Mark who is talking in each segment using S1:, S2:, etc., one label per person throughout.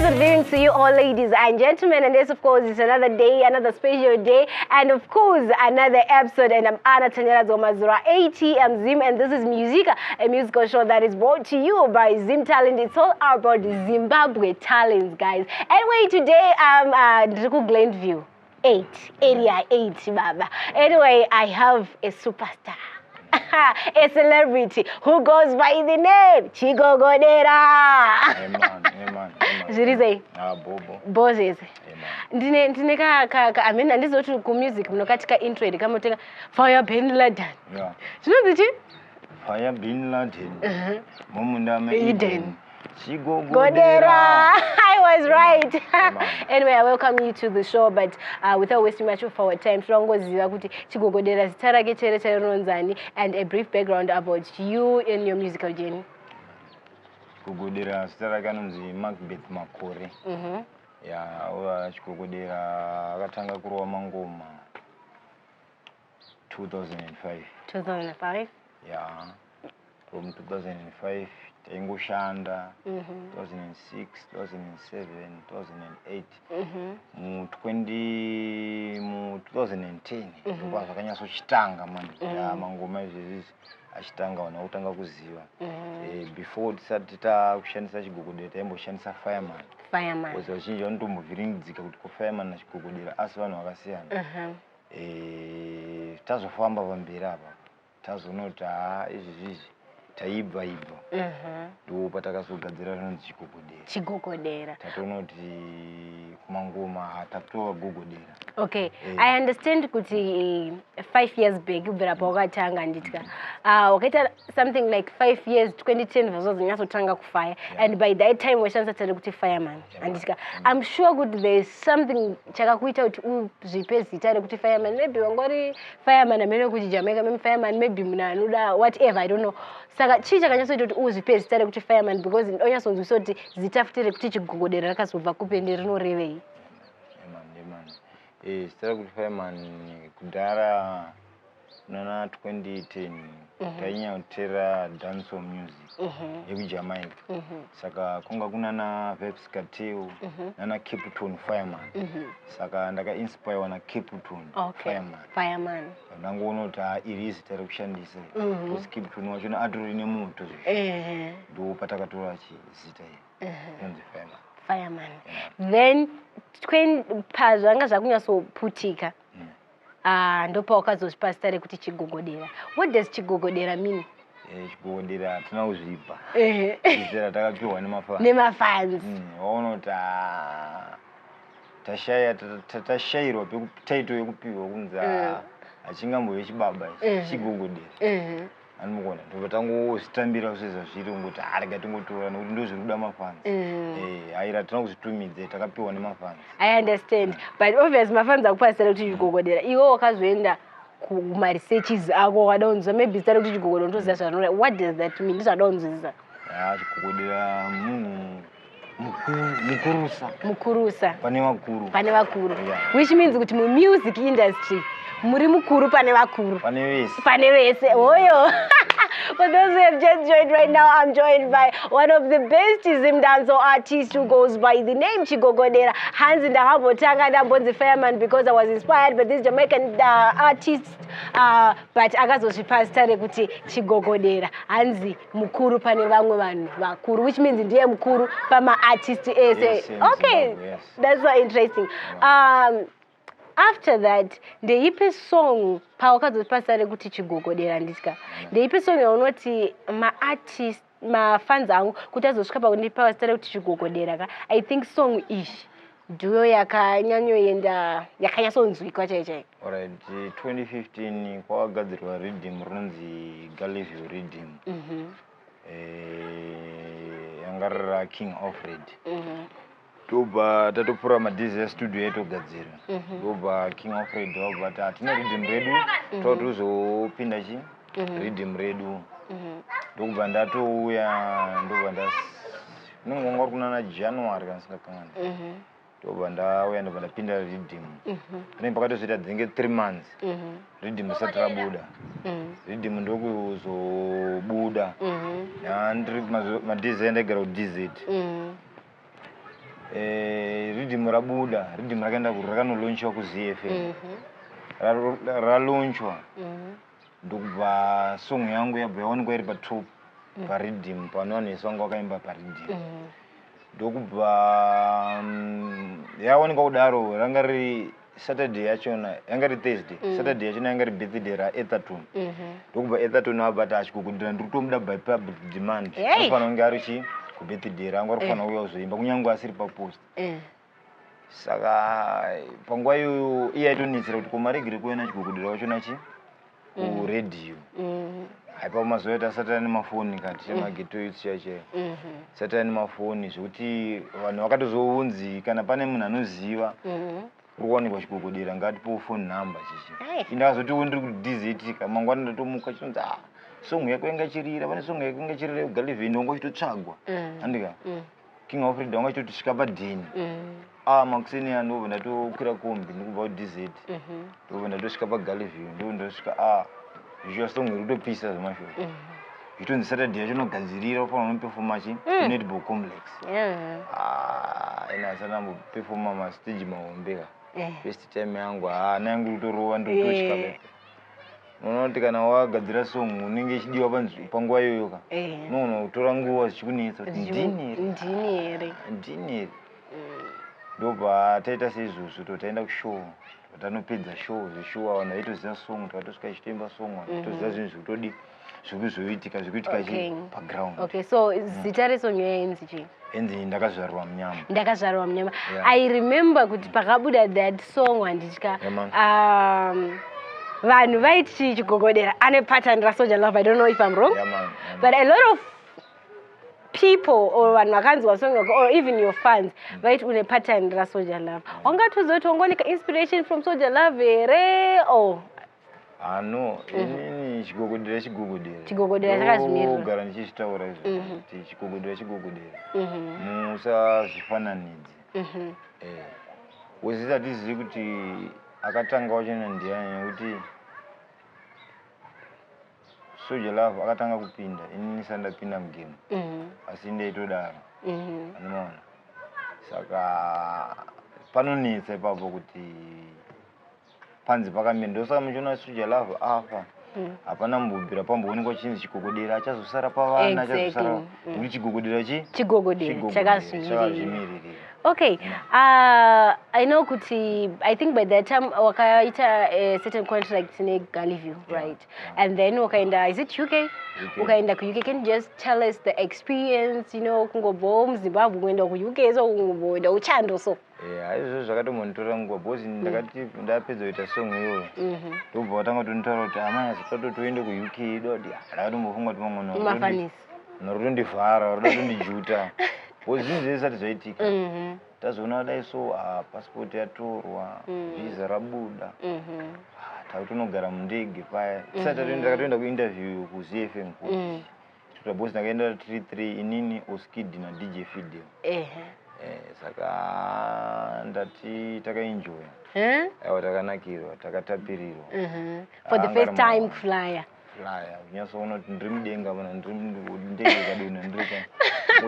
S1: Pleasant viewing to you all, ladies and gentlemen. And this, of course, is another day, another special day, and of course, another episode. And I'm Anna Tanyara Zomazura, ATM Zim, and this is Musica, a musical show that is brought to you by Zim Talent. It's all about Zimbabwe talents, guys. Anyway, today I'm ndiri Glenview 8, area 8, baba. Anyway, I have a superstar, a celebrity who goes by the name Chigogodera.
S2: Hey man, hey man, hey man.
S1: Zviri sei?
S2: Ah, bobo.
S1: Bozese.
S2: Hey man.
S1: Ndine ka I mean, handizoti kumusic munokati ka intro here kamotenga Fire Bin Laden. Zvinonzi chi?
S2: Fire Bin Laden. Mumunda me
S1: Eden.
S2: Eden.
S1: Godera.
S2: Chigogodera.
S1: I was right.
S2: Man.
S1: Anyway, I welcome you to the show, but without wasting much of our time, tinongoziva kuti Chigogodera zita rake chere chere rinonzani and a brief background about you in your musical journey.
S2: Chigogodera zita rake anonzi Macbeth Makore. Ya, uya Chigogodera akatanga kurova mangoma 2005.
S1: 2005.
S2: Ya. From 2005 taingoshanda, 2006, 2007, 2008, mu 20 mu 2010 ndopa zvakanyatsochitanga mani. Ya, mangoma izvezvizvi achitanga, vanhu vakutanga kuziva. Before tisati takushandisa Chigogodera, taimboshandisa Fireman.
S1: Fireman.
S2: Because vazhinji vanotombovhiringidzika kuti ko Fireman naChigogodera, asi vanhu vakasiyana. Tazofamba pamberi apa, tazonoti ha, izvezvizvi taibva ibva, ndo patakazogadzira rinonzi Chigogodera.
S1: Chigogodera.
S2: Tatoona kuti kumangoma tatova gogodera.
S1: Okay.
S2: Eh.
S1: I understand kuti 5 years back kubvira pawakatanga, nditya wakaita something like 5 years, 2010 vazozonyatsotanga kufire. And by that time washandisa tare kuti Fireman, handitya? I'm sure kuti there is something chakakuita kuti uzvipe zita rekuti Fireman. Maybe wangori fireman amene kuti Jamaica, maybe fireman, maybe munhu anoda whatever, I don't know. Saka chii chakanyatsoita kuti uzvipe zita rekuti Fireman? Because ndonyatsonzwisa kuti zita futi rekuti Chigogodera rakazobva kupi ende rinorevei?
S2: Eman, eman. Zita rekuti Fireman, kudhara nana 2010 tainyatotera dancehall music yekuJamaica. Saka kwanga kuna na Vybz Kartel nana Capleton Fireman. Saka ndakainspirewa naCapleton Fireman.
S1: Fireman.
S2: Ndangoona kuti ha, iri izita rekushandisa, because Capleton wachona atori nemoto. Ndo patakatora zita iri inonzi Fireman.
S1: Fireman. Then pazvanga zvakunyatsoputika, ndopawakazozvipa zita rekuti Chigogodera. What does Chigogodera mean?
S2: Chigogodera hatina kuzvipa, zita ratakapiwa nemafans.
S1: Nemafans.
S2: Waona kuti tashaya tashayirwa title yekupiwa kunzi hachingambove chibaba ichi, Chigogodera. Anomuona, ndobva tangozvitambira sezvazviri, kungoti rega tingotora nekuti ndo zviri kuda mafans. Haira hatina kuzvitumidza, takapiwa nemafans.
S1: I understand, but obviously mafans akupa zita rekuti Chigogodera. Iwe wakazoenda kumaresearches ako, wakada kunzwa maybe zita rekuti Chigogodera, unotoziva zvanoreva. What does that mean? Ndizvada kunzwisisa.
S2: Ya, Chigogodera munhu mukurusa.
S1: Mukurusa.
S2: Pane vakuru.
S1: Pane vakuru.
S2: Yeah.
S1: Which means kuti mumusic industry muri mukuru pane vakuru.
S2: Pane vese.
S1: Pane vese hoyo. For those who have just joined right now, I'm joined by one of the best Zim dancehall artists who goes by the name Chigogodera. Hanzi ndakambotanga ndambonzi Fireman because I was inspired by this Jamaican artist, but akazozvipa zita rekuti Chigogodera. Hanzi mukuru pane vamwe vanhu vakuru, which means ndiye mukuru pamaartist ese.
S2: Yes, in
S1: Okay.
S2: Zimbabwe, yes.
S1: That's so interesting. After that, ndeipi song pawakazopa zita rekuti Chigogodera, nditya ndeipi song yaunoti maartist, mafans angu kuti azosvika pakundipa zita rekuti Chigogodera ka, I think song iyi ndiyo yakanyanyoenda, yakanyatsonzwikwa chai chai?
S2: Alright, 2015 kwakagadzirwa riddim rinonzi Galivio Riddim. Yanga riri raKing Alfred. Tobva tatopfuura madhizi studio yaitogadzira, ndobva King Alfred vabva ti hatina riddim redu, toda tozopinda chi riddim redu. Ndokubva ndatouya, ndobva nda unenge wanga uri kunana January kana singakangani. Ndobva ndauya, ndobva ndapinda riddim. Panenge pakatozoita dzinenge 3 months riddim risati rabuda. Riddim ndokuzobuda. Ndiri madhizi andaigara kuDZ. Riddim rabuda, riddim rakaenda rakanolaunchiwa kuZFM. Ralaunchwa, ndokubva song yangu yabva yaonekwa iri patop pariddim, pane vanhu vese vanga vakaimba pariddim. Ndokubva yaonekwa kudaro, ranga riri Saturday yachona, yanga ri Thursday. Saturday yachona yanga ri birthday raEtherton. Ndokubva Etherton abva ati, "Achigogodera ndiri kutomuda by public demand."
S1: Hey!
S2: Anofanira kunge ari chi kubirthday rangu, ari kufanira kuuya kuzoimba kunyange asiri papost. Saka panguva iyoyo iye aitonetsera kuti komaregere kuuya nachigogodera wachona chi kuredhiyo. Haipa mazuva edu asati ane mafoni kati chemaghetto youths chaichaiyo, asati ane mafoni, zvekuti vanhu vakatozounzi kana pane munhu anoziva kuri kuwanikwa chigogodera ngatipowo phone number chichi.
S1: Hey.
S2: Indakazotiwo ndiri kuDZ mangwana, ndatomuka chinonzi, "Ah, song yako yanga chirira, pane song yako yanga chirira yekuGalivend." Wanga uchitotsvagwa. Andika King Alfred wanga achitoti svika padheni. Ah, makuseni ya ndobva ndatokwira kombi ndikubva kuDZ, ndobva ndatosvika paGaliview, ndobva ndosvika, ah, zvichiwa song iri kutopisa zvemashoko, zvitonzi Saturday yacho inogadzirira ufanira unoperforma chi kunetball complex. Ah, ina asati amboperforma mastage mahombe ka. First time yangu, hana yangu iri kutorova, ndiri kutotya. Pepe unoona kuti kana wagadzira song unenge ichidiwa panguva iyoyo ka, unoona kutora nguva zvichikunetsa kuti ndini here?
S1: Ndini here?
S2: Ndini here? Ndobva taita seizvozvo, to taenda kushow, tanopedza show zveshuwa, vanhu vaitoziva song, takatosvika ichitoimba song, vanhu vaitoziva zvinhu zvikutodi zvirikuzoitika, zvirikuitika chi paground.
S1: Okay, so zita resong yainzi chii?
S2: Enzi "Ndakazvarwa Munyama".
S1: "Ndakazvarwa Munyama".
S2: Yeah.
S1: I remember kuti pakabuda that song, handitya,
S2: Yeah, man.
S1: Vanhu vaiti Chigogodera ane pattern raSoul Jah Love. I don't know if I'm wrong,
S2: Yeah, man. Yeah,
S1: but
S2: man.
S1: a lot of people or vanhu vakanzwa song yako or even your fans vaiti une pattern raSoul Jah Love. Wangatozoti wangonika inspiration from Soul Jah Love here or?
S2: Ah, no, inini chigogodera chigogodera.
S1: Chigogodera chakazvimirira.
S2: Ndogara ndichizvitaura izvo kuti chigogodera chigogodera, musazvifananidze. Wezita hatizivi kuti akatanga wachona ndiani, nekuti Soul Jah Love akatanga kupinda inini sandapinda mugame, asi ndaitodaro. Anomaona, saka panonetsa ipapo kuti panzi pakamira. Ndosaka muchiona Soul Jah Love afa, hapana mbobvira pamboonekwa chinzi chigogodera achazosara pavana, achazosara, nekuti chigogodera chi
S1: Chigogodera
S2: chigogodera
S1: chakazvimirira.
S2: Chakazvimirira.
S1: Okay, I know kuti I think by that time wakaita a certain contract neGaliview, right?
S2: Yeah.
S1: And then wakaenda, is it UK?
S2: UK.
S1: Ukaenda ku-UK. Can you just tell us the experience, kungobvawo muZimbabwe kuenda ku-UK, so kungomboenda uchando so?
S2: Haizvozvo zvakatombonditora nguva because ndakati ndapedza kuita song iyoyo, ndobva watanga kutonditaura kuti amai azotado toende kuUK. Doti ndakatombofunga kuti mamwe
S1: Mafanisi.
S2: norotondivhara, roda tondijuta, because zvinhu zvese zvisati zvaitika. Tazoona kudai so, ah, passport yatorwa, visa rabuda. Ah, takutonogara mundege paya tisati tatoenda, takatoenda kuinterview kuZFM tota because ndakaenda 33, inini, Oskid naDJ Fidel. Saka ndati takaenjoya.
S1: Huh?
S2: Aiwa, takanakirwa, takatapirirwa.
S1: For the
S2: Ah,
S1: first
S2: ngarimo.
S1: time flyer.
S2: Flyer, kunyatsoona kuti ndiri mudenga mana, ndiri ndege ikadonha ndiri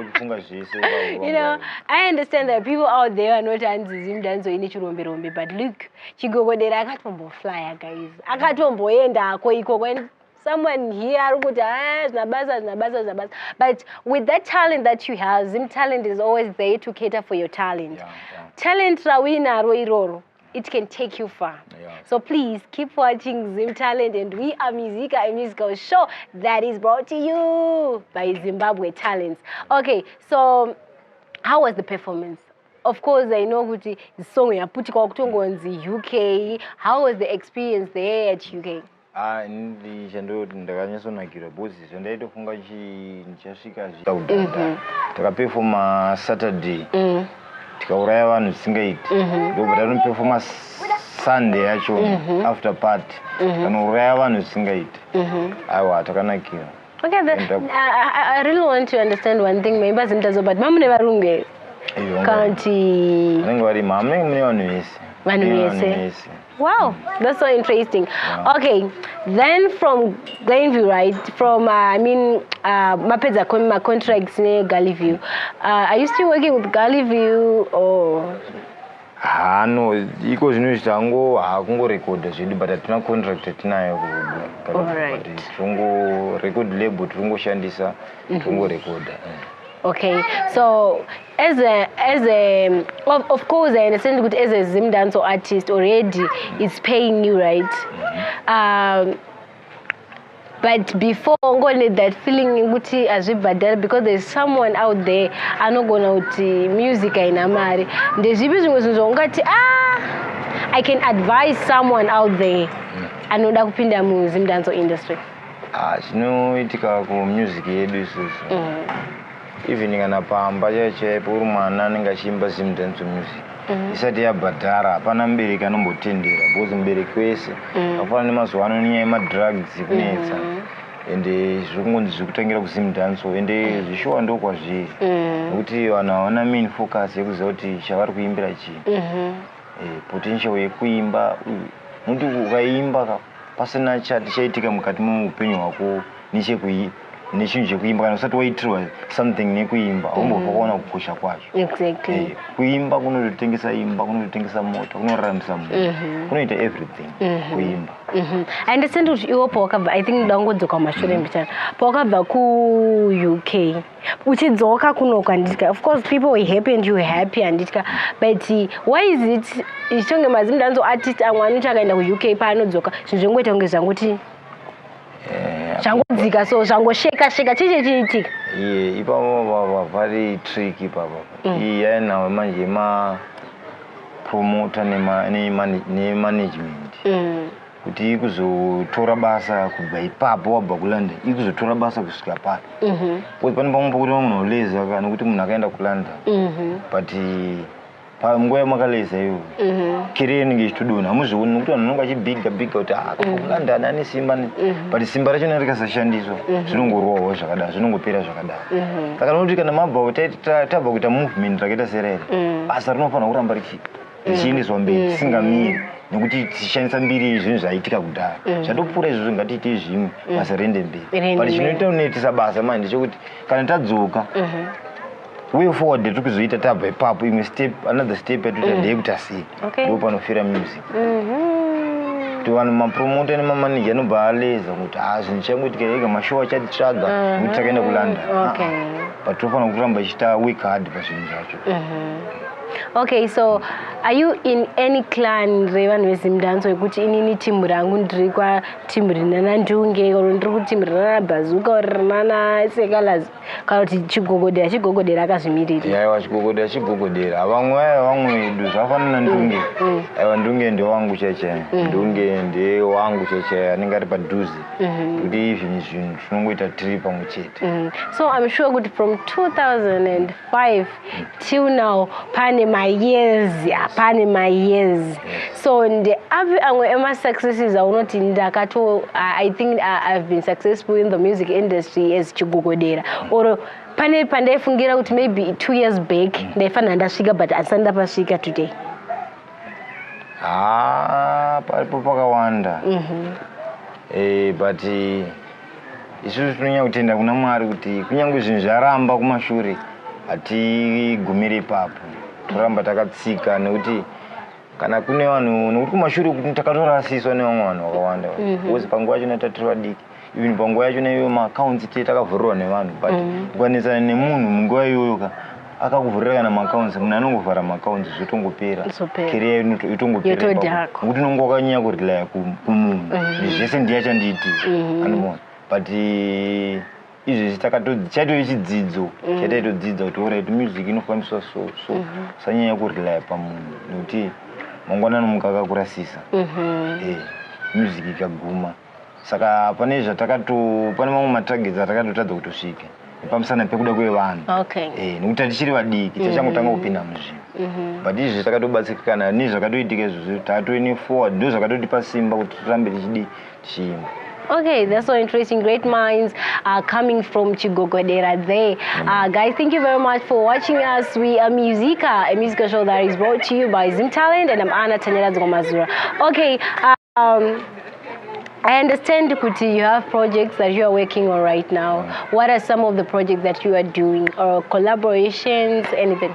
S2: uchifunga zvese ipapo.
S1: I understand that people out there are not hanzi Zimdancehall ine chirombe rombe, but look, Chigogodera akatomboflya, guys, akatomboendako ikoko, and someone here ari kuti, "Ah, zvina basa, zvina basa, zvina basa." But with that talent that you have, Zim Talent is always there to cater for your talent. Talent rawinaro iroro, it can take you far. So please keep watching Zim Talent, and we are Musica, a musical show that is brought to you by Zimbabwe Talents. Okay, so how was the performance? Of course, I know kuti song yaputika kutongonzi UK. How was the experience there at UK?
S2: Ah, ini chandoti ndakanyatsonakirwa because zvandaitofunga ndichasvika kudhadha. Takaperforma Saturday, tikauraya vanhu zvisingaiti. Ndobva tatoperforma Sunday yacho, after party, kanouraya vanhu zvisingaiti. Aiwa, takanakira.
S1: Okay, I really want to understand one thing. Maybe Zimdancehall, but mamune varungu
S2: Izvo
S1: kanti
S2: vanenge varimo, hamunenge mune vanhu vese.
S1: Vanhu
S2: Nevanhu
S1: vese.
S2: vese.
S1: Wow, that's so interesting.
S2: Yeah.
S1: Okay, then from Glenview, right? From I mean, mapedza ma contracts ne Gullyview. Are you still working with Gullyview or?
S2: Ha, no, iko zvino izvi tango hakungorekodha zvedu, but hatina contract yatinayo. Tirongo record label tirongoshandisa, tirongorekodha.
S1: Okay, so as a of course I understand kuti as a Zim dancehall artist already it's paying you, right? But before ngone that feeling kuti hazvibhadhari, because there's someone out there anogona kuti music haina mari, ndezvipi zvimwe zvinhu zvaungati, ah, I can advise someone out there anoda kupinda muZim dancehall industry?
S2: Ah, chinoitika kumusic yedu isusu, even kana pamba chaipo chaipo uri mwana anenge achiimba Zim dance music isati yabhadhara, hapana mubereki anombotendera, because mubereki wese akafanana nemazuva ano nenyaya yemadrugs kunetsa, ende zviri kungonzi zviri kutangira kuZim dancehall, ende zvishuwa ndokwazviri, nekuti vanhu havana main focus yekuziva kuti chavari kuimbira chii. Potential yekuimba, nokuti ukaimba pasina chati chaitika mukati meupenyu hwako nechinhu chekuimba, kana usati waitirwa something nekuimba, haumbofa kuona kukosha kwacho. Kuimba kunototengesa imba, kunototengesa mota, kunoraramisa munhu, kunoita everything kuimba.
S1: I understand kuti iwo pawakabva, I think ndangodzoka mumashure mbichana, pawakabva kuUK uchidzoka kunoku, handitya, of course people were happy and you were happy, handitya, but why is it ichitonge maZim dancehall artist amwe anoti akaenda kuUK, paanodzoka zvinhu zvingoita kunge zvangoti zvangodzika, so zvangosheka sheka, chii chechiitika?
S2: Iye ipapo papa pari trick ipapa. Iyi yainawo manje yemapromota nemanagement kuti ikuzotora basa kubva ipapo wabva kuLondon, ikuzotora basa kusvika papi, because pane pamwe pokuti munhu oleza kana kuti munhu akaenda kuLondon, but panguva yamakaleza iyoyo career inenge ichitodonha, hamuzvioni, nekuti vanhu vanonge vachibhiga bhiga kuti ah, kubva kuLondon ane simba but simba rachona rikasashandiswa zvinongorohwawo zvakadaro, zvinongopera zvakadaro. Saka nokuti kana mabva tabva kuita movement rakaita serere, basa rinofanira kuramba richiendeswa mberi tisingamiri, nekuti tichishandisa mbiri zvinhu zvaitika kudhara zvatopfuura izvozvo, ngatiitei zvimwe, basa riende mberi.
S1: Riende
S2: But
S1: mberi.
S2: chinoita unoitisa basa manje ndechekuti kana tadzoka, way forward yatiri kuzoita tabva ipapo, imwe step, another step yatoita ndeyekuti sei, ndo panofira music, kuti vanhu mapromota nemamanager anobva aleza kuti ha, zvinhu changoitika ega, mashow achatitsvaga nekuti takaenda kuLondon. But tofanira kuramba ichiita work hard pazvinhu zvacho.
S1: Okay, so are you in any clan revanhu veZimdancehall, yekuti inini timu rangu ndiri kwatimu rinana Ndunge, or ndiri kutimu rinana Bhazuka, or rinana Sekalas, kana kuti Chigogodera, Chigogodera akazvimiriri?
S2: Aiwa, Chigogodera, Chigogodera. Vamwe vaya vamwe vedu zvafanana Ndunge. Aiwa, Ndunge ndewangu chaichai, Ndunge ndewangu chaichai, anenge ari padhuze, kuti even zvinhu tinongoita tiri pamwe chete.
S1: So I'm sure kuti from 2005 till now pane mayears, pane mayears. So ndeapi amwe ema-successes aunoti ndakato, I think I've been successful in the music industry as Chigogodera, or pane pandaifungira kuti maybe 2 years back ndaifanira ndasvika, but handisati ndapasvika today?
S2: Ha, paripo pakawanda. But isusu tinonyanya kutenda kuna Mwari kuti kunyange zvinhu zvaramba kumashure, hatigumiri ipapo, toramba takatsika, nekuti kana kune vanhu, nekuti kumashure kuti takatorasiswa nevamwe vanhu vakawanda, because panguva yachona tatiri vadiki, even panguva yachona iyoyo maaccounts te takavhurirwa nevanhu, but ukanetsana nemunhu munguva iyoyo ka, akakuvhurira kana maaccounts, munhu anongovhara maaccounts, zvotongopera.
S1: Zvopera.
S2: Career itongopera ipapo.
S1: Yotodhakwa.
S2: Nekuti unonge wakanyanya kurelaya kumunhu, kuti zvese ndiye achandiitira, anoona. But izvezvi chaitove chidzidzo chataitodzidza kuti alright, music inofambiswa so, so usanyanya kurelaya pamunhu, nekuti mangwanani muka akakurasisa, music ikaguma. Saka pane zvatakato, pane mamwe matargets atakatotadza kutosvika nepamusana pekuda kwevanhu. Nekuti tatichiri vadiki, tachangotanga kupinda muzvinhu, but izvi takatobatsirikana nezvakatoitika izvozvo, tatove neforward, ndo zvakatotipa simba kuti tirambe tichidi tichiimba.
S1: Okay, that's so interesting. Great minds are coming from Chigogodera there. Guys, thank you very much for watching us. We are Musica, a musical show that is brought to you by Zim Talent, and I'm Anna Tanyaradzwa Mazura. Okay, I understand, kuti, you have projects that you are working on right now. What are some of the projects that you are doing, or collaborations, anything?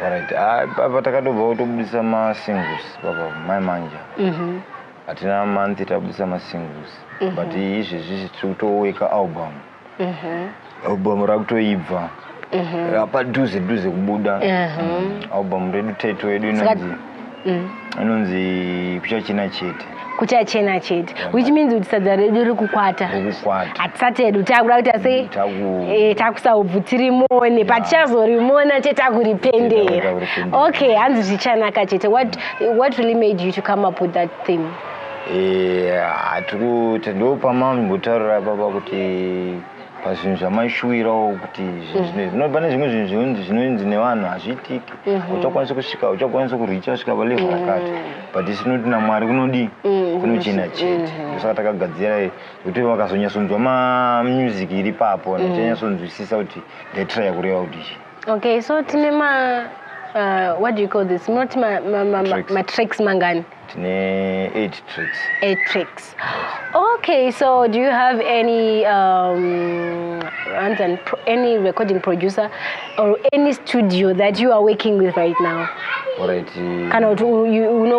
S2: Alright, apa takatobva kutobudisa masingles papa mai manja. Hatina month tabudisa masingles, but izvezvi tiri kutoweka album. Album rakutoibva rapadhuze dhuze kubuda. Album redu, title yedu inonzi Kuchachena Chete.
S1: Kuchachena Chete, which means kuti sadza redu riri kukwata.
S2: Rikukwata.
S1: Hatisati hedu takuda kuita sei? Takusaubvu tirimone patichazorimona chete takuripendera.
S2: Takuripendera.
S1: Okay, hanzi zvichanaka chete. What really made you to come up with that theme?
S2: Hatiri ndo pamambotaurira papa kuti pazvinhu zvamaishuwirawo kuti zvinhu pane zvimwe zvinhu zvinonzi nevanhu hazviitiki, uchakwanisa kusvika, uchakwanisa kuricha kusvika palevel rakati, but isinoti naMwari kunodii? Kunochena chete. Ndosaka takagadzira kuti vakazonyatsonzwa mamusic iri papo, vachanyatsonzwisisa kuti ndaitraya kureva kuti chii.
S1: Okay, so tine ma what do you call this, not ma
S2: Tracks.
S1: Ma tracks mangani?
S2: Tine eight tracks.
S1: Eight tracks. Okay, so do you have any any recording producer or any studio that you are working with right now?
S2: Alright.
S1: Kana kuti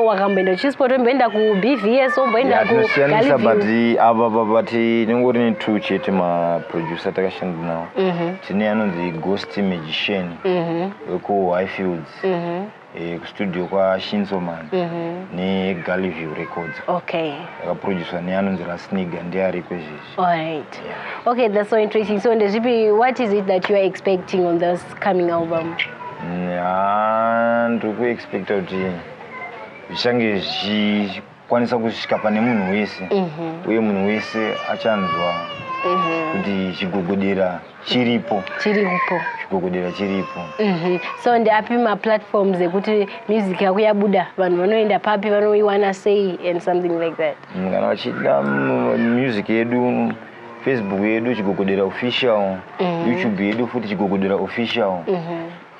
S1: wakamboenda kuchisport, womboenda kuBVS, womboenda
S2: Yeah, tinosiyanisa, but
S1: kuGaliview?
S2: Apa papa tinongori netwo chete maproducer takashanda nawo. Tine anonzi Ghost Magician wekuHighfields, kustudio kwaShinsoman, neGaliview Records. Yakaproducwa neanonzi Rasniga, ndiye ariko izvezvi.
S1: All right. Okay, that's so interesting. So ndezvipi, what is it that you are expecting on this coming album?
S2: Ha, ndiri kuexpecta kuti zvichange zvichikwanisa kusvika pane munhu wese, uye munhu wese achanzwa kuti chigogodera chiripo.
S1: Chiripo.
S2: Chigogodera chiripo.
S1: So ndeapi maplatforms ekuti music yako yabuda, vanhu vanoenda papi, vanoiwana sei and something like that?
S2: Kana vachida music yedu, Facebook yedu Chigogodera Official, YouTube yedu futi Chigogodera Official,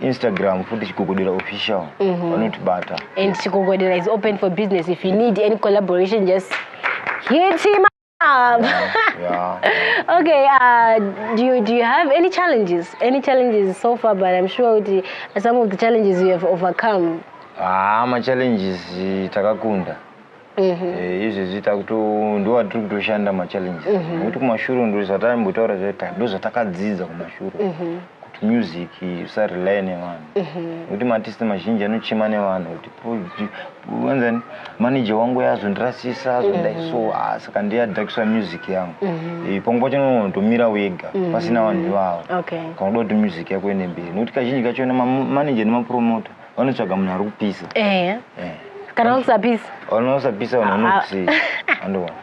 S2: Instagram futi Chigogodera Official, vanotibata.
S1: And Chigogodera is open for business. If you need any collaboration, just hit him up. Okay, do you have any challenges? Any challenges so far? But I'm sure some of the challenges you have overcome.
S2: Haa, machallenges takakunda. Izvezvi takuto ndo atiri kutoshanda machallenges, nekuti kumashure ndo zvatambotaura zvaita, ndo zvatakadzidza kumashure kuti music usarely nevanhu, nekuti maartist mazhinji anochema nevanhu kuti anzani manager wangu yazondirasisa, azodai, so saka ndiyadhakisa music yangu. Pamwe pacho unotomira wega pasina vanhu ivavo kana uda kuti music yako ende mberi, nekuti kazhinji kachona manager nemapromota vanotsvaga munhu ari kupisa.
S1: Kana usapisa?
S2: Vanosapisa, vanhu vanokusiya andoona.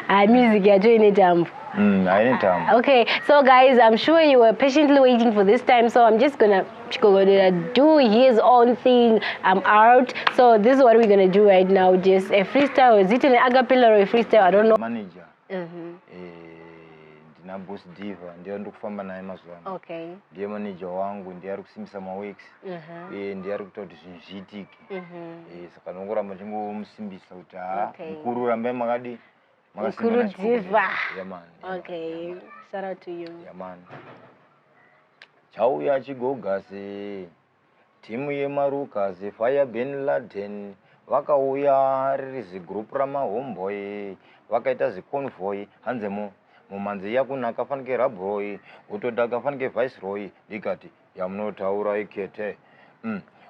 S1: Ah, music yacho ine tambo.
S2: Haine tambo.
S1: Okay, so guys, I'm sure you were patiently waiting for this time, so I'm just gonna Chigogodera do his own thing. I'm out. So this is what we're gonna do right now. Just a freestyle. Is it an acapella or a freestyle? I don't know.
S2: Manager, ndina Boss Diva, ndiye ndiri kufamba naye mazuva ano. Ndiye manager wangu, ndiye ari kusimbisa maworks, uye ndiye ari kuita kuti zvinhu zviitike. Saka ndongoramba ndingomusimbisa kuti ha, mukuru, rambai makadi makasimba
S1: Mukuru
S2: naChigogodera.
S1: Diva.
S2: Yeah, man. Yeah,
S1: Okay. Shout out to you.
S2: Yeah, man. Chauya chigogasi, timu yemarukasi, fire Ben Laden vakauya riri zigroup ramahomeboy, vakaita ziconvoy, hanzemo mumanzi yakunaka fanike rabroy utodaka fanike Viceroy, ndikati yamunotaura ikete,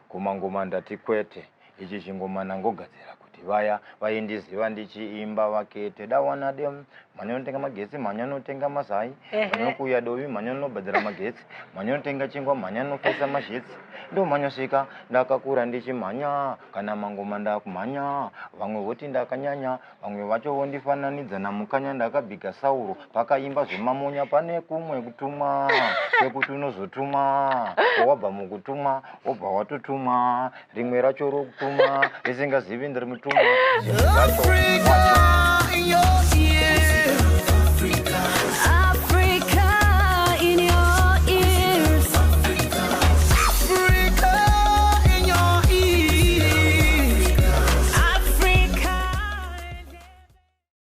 S2: kumangoma ndati kwete, ichi chingoma nangogadzira kuti vaya vaindiziva ndichiimba vakete dawana dem mhanya unotenga magetsi, mhanya unotenga mazai, mhanya kuuya dovi, mhanya unobhadhara magetsi, mhanya unotenga chingwa, mhanya unopesa mazhetsi, ndomhanyosvika ndakakura ndichimhanya kana mangoma ndakumhanya, vamwe voti ndakanyanya, vamwe vacho vondifananidza namukanya, ndakabhiga sauro pakaimba zvemamonya, pane kumwe kutumwa kwekuti unozotumwa wabva mukutumwa wobva watotumwa rimwe racho rokutumwa risingazivi ndiri mutumwa, zvinhu zvacho wacho.
S3: Africa in your